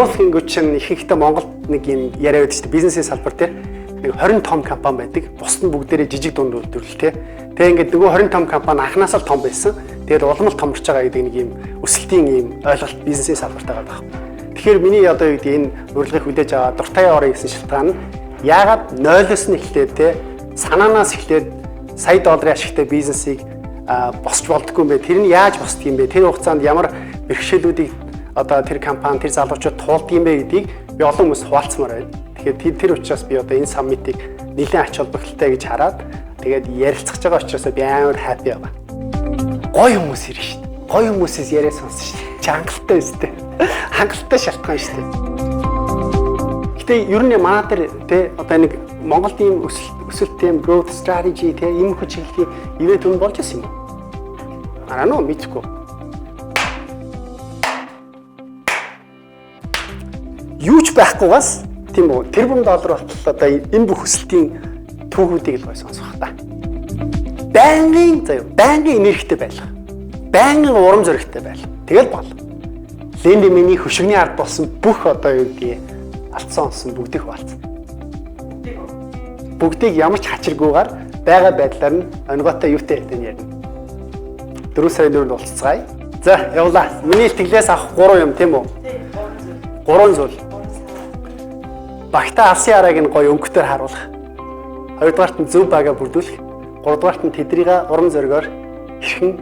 Growth гингүүд чинь ихэнхдээ Монголд нэг юм яриа байдаг шүү дээ. Бизнесийн салбар дээр нэг 20 том компани байдаг. Бусд нь бүгдээрээ жижиг дунд үйлдвэрлэл те. Тэгээ ингээд нөгөө 20 том компани анханасаа л том байсан. Тэгээд улам л томорч байгаа гэдэг нэг юм өсөлтийн юм ойлголт бизнесийн салбарт байгаа байхгүй. Тэгэхээр миний одоо юу гэдэг энэ урилгыг хүлээж аваад дуртай орё гэсэн шалтгаан нь яагаад нойлоос нь эхлээд те санаанаас эхлээд сая долларын ашигтай бизнесийг босч болдгоо юм бэ? Тэр нь яаж босдго юм бэ? Тэр хугацаанд ямар бэрхшээлүүдийг одоо тэр компани, тэр залуучууд туулдаг юм бэ гэдгийг би олон хүмүүс хуваалцмаар байна. Тэгэхээр тэр учраас би одоо энэ summit-ыг нэлээд ач холбогдолтой гэж хараад тэгээд ярилцах байгаа учраас би амар happy байгаа. Гой хүмүүс ирнэ шүү дээ. Гой хүмүүсээс яриа сонссон шүү дээ. Чи хангалттай өстэй. Хангалттай шалтгаан шүү дээ. Гэтэ ер нь манай дээр те одоо нэг Монголд ийм өсөлт тийм growth strategy те ийм хүч чиглэлийн event өмнө болж ирсэн юм уу? Араа нөө мэдхгүй. Юу ч байхгүйгаас тийм үү тэрбум доллар болтол одоо энэ бүх өсөлтийн түүхүүдийг л гой сонсох та. Байнгын заяа байнгын энергитэй байх. Байнгын урам зоригтой байх. Тэгэл бол. Ленди миний хөшигний ард болсон бүх одоо юу гэдгийг алдсан онсон бүгдийг хуваалцсан. Бүгдийг ямар ч хачиргүйгээр байгаа байдлаар нь онгойтой юутай ярьдаг нь ярина. 4 сарын 4-нд уулзцгаая. За, явлаа. Миний илтгэлээс авах 3 юм тийм үү? 3 зүйл. Багтаа алсын арааг нь гоё өнгөтөр харуулах. Хоёрдугаарт нь зөв бага бүрдүүлэх. Гуравдугаарт нь тэдрийг урам зоригоор хэрхэн